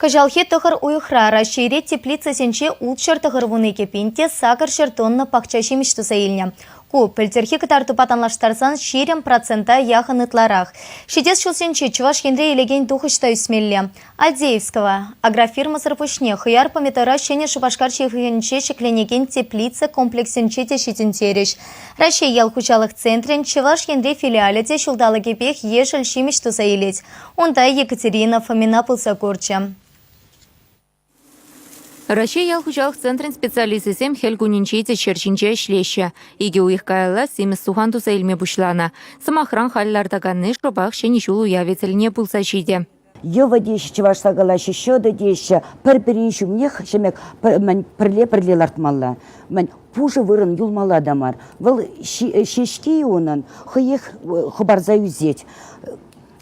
Кӑҫалхи тӑхӑр уйӑхра Раҫҫейре теплицӑсенче ултҫӗр тӑхӑрвун икӗ пин те сакӑрҫӗр тонна пахча ҫимӗҫ туса илнӗ. Ку пӗлтӗрхи кӑтартупа танлаштарсан 20 процента яхӑн ытларах. Ҫитес ҫулсенче Чӑваш Енре илекен тухӑҫ та ӳсмелле. Адеевского агрофирмӑсӑр пуҫне хӑяр-помидора Ҫӗнӗ Шупашкар ҫывӑхӗнче ҫӗкленекен теплица комплексӗнче те ҫитӗнтерӗҫ. Раҫҫей ял хуҫалӑх центрӗн Чӑваш Енри филиалӗ те ҫулталӑкӗпех ешӗл ҫимӗҫ туса илет. Унта Екатерина Фомина пулса курчӗ. Раҫҫей ял хуҫалӑх центрӗн специалисчӗсем хӗл кунӗнче те ҫӗр ҫинче ӗҫлеҫҫӗ. Икӗ уйӑх каялла симӗс сухан туса илме пуҫланӑ. Сӑмахран, халь лартаканни шӑпах Ҫӗнӗ ҫул уявӗ тӗлне пулса ҫитӗ. Йӑвӑ теҫҫӗ, чӑвашла калаҫҫӗ, ҫӑтӑ теҫҫӗ. Пӗр-пӗрин ҫумнех ҫӗмек пӗрле-пӗрле лартмалла. Мӗн пушӑ вырӑн юлмалла та мар. Вӑл ҫеҫки унӑн хӑех хӑпарса ӳсет.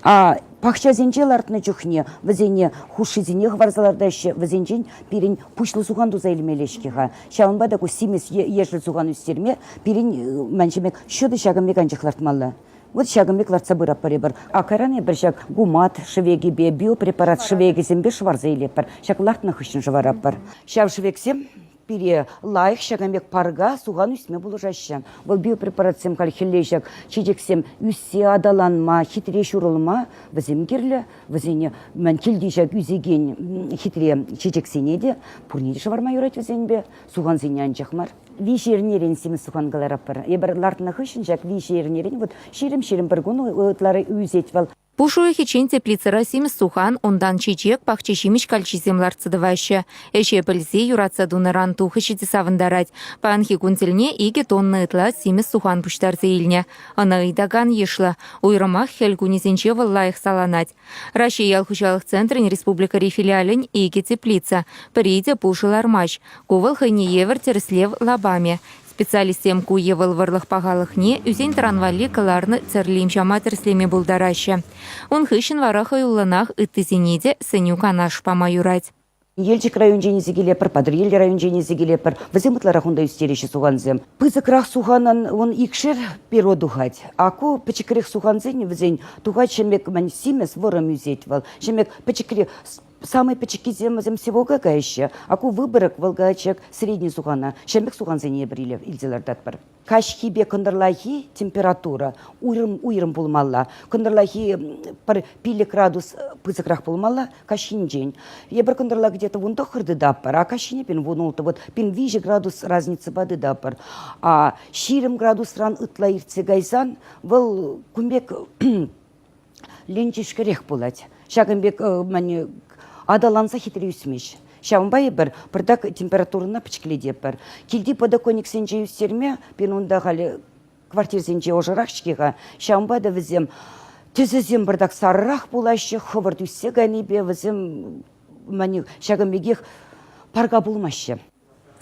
А пахчасенче лартнӑ чухне вӗсене хушшисене хӑварса лартаҫҫӗ, вӗсенчен пирӗн пуҫлӑ сухан туса илмелле-ҫке-ха. Ҫавӑнпа та ку симӗс ешӗл сухан ӳстерме пирӗн ман ҫемек ҫутӑ ҫакӑн пек анчах лартмалла. Вот ҫакӑн пек лартса пыратпӑр эпир. А кайран эпир ҫак гумат шӗвекӗпе, биопрепарат шӗвекӗсемпе шӑварса илетпӗр. Ҫак лартнӑ хыҫҫӑн шӑваратпӑр. Ҫав шӗвексем пире лайӑх ҫакӑн пек парка сухан ӳсме пулӑшаҫҫӗ. Вӑл биопрепаратсем халь хӗлле ҫак чечексем ӳссе аталанма, хитре ҫурӑлма вӗсем кирлӗ. Вӗсене мӗн килти ҫак ӳсекен хитре чечексене те пурне те шӑварма юрать вӗсемпе, сухансене анчах мар. Виҫӗ эрнерен симӗс сухан кӑларатпӑр. Эпир лартнӑ хыҫҫӑн ҫак виҫӗ эрнерен вот ҫирӗм-ҫирӗм пӗр кун ытларах ӳсет вӑл. Пуш уйӑхӗччен теплицӑра симӗс сухан, унтан чечек, пахча ҫимӗҫ калчисем лартса тӑваҫҫӗ. Ӗҫе пӗлсе, юратса тунӑран тухӑҫӗ те савӑнтарать. Паянхи кун тӗлне икӗ тонна ытла симӗс сухан пуҫтарса илнӗ. Ӑна ыйтакан йышлӑ. Уйрӑмах хӗл кунӗсенче вӑл лайӑх саланать. Раҫҫей ял хуҫалӑх центрӗн республикӑри филиалӗн икӗ теплица. Пӗри те пушӑ лармасть. Ку вӑл хӑйне евӗр тӗрӗслев лапамӗ. Специалистсем ку е вӑл вӑрлӑх пахалӑхне ӳсен-тӑран валли кӑларнӑ тӗрлӗ имҫама тӗрӗслеме пултараҫҫӗ. Ун хыҫҫӑн вара хӑюллӑнах ыттисене те сӗнӳ-канаш пама юрать. Елчӗк районӗнчен илсе килетпӗр, Патӑрьел районӗнчен илсе килетпӗр. Вӗсем ытларах унта ӳстереҫҫӗ сухансем. Пысӑкрах суханӑн ун икшер перо тухать. А ку пӗчӗкрех сухансен вӗсен тухать ҫемек мӗн симӗс вӑрӑм ӳсет вӑл. Ҫемек пӗчӗкрех самый пӗчӗккисем вӗсем севока каяҫҫӗ. А ку выборок вӑл каять средний сухана. Ҫемек сухансене эпир илсе лартатпӑр. Каҫхипе кӑнтӑрлахи температура уйрӑм уйрӑм пулмалла. Кӑнтӑрлахи пӗр пилӗк градус пысӑкрах пулмалла каҫхинчен. Эпир кӑнтӑрла где-то вун тӑххӑр тытатпӑр, а каҫхине пин вун ултӑ, вот пин виҫӗ градус разницӑпа тытатпӑр. А 20 градусран ытла иртсе кайсан вӑл кун пек ленчешкерех пулать. Ҫакӑн пек мӗн аталанса хитре ӳсмест. Ҫавӑнпа эпир пӑртак температурӑна пӗчӗклететпӗр. Килти подоконниксенче ӳстерме пирӗн унта халӗ квартирсенче ӑшӑрах-ҫке-ха. Ҫавӑнпа та вӗсем тӗсӗсем пӑртак сарӑрах пулаҫҫӗ, хӑвӑрт ӳссе кайнипе вӗсем мӗн ҫакӑн пекех парка пулмаҫҫӗ.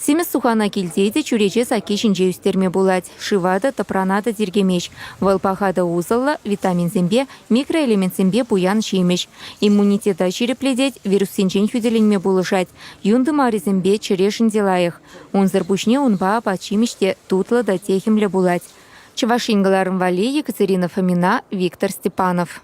Симӗс сухана килте те чӳрече сакки ҫинче ӳстерме пулать. Шыва та, тӑпрана та тиркемест. Вӑл паха та усӑллӑ, витаминсемпе, микроэлементсемпе пуян ҫимӗҫ. Иммунитета ҫирӗплетет, вируссенчен хӳтӗленме пулӑшать. Юн тымарӗсемпе чӗрешӗн те лайӑх. Унсӑр пуҫне унпа апат-ҫимӗҫ те тутлӑ та техӗмлӗ пулать. Чӑваш Ен кӑларӑм валли Екатерина Фомина, Виктор Степанов.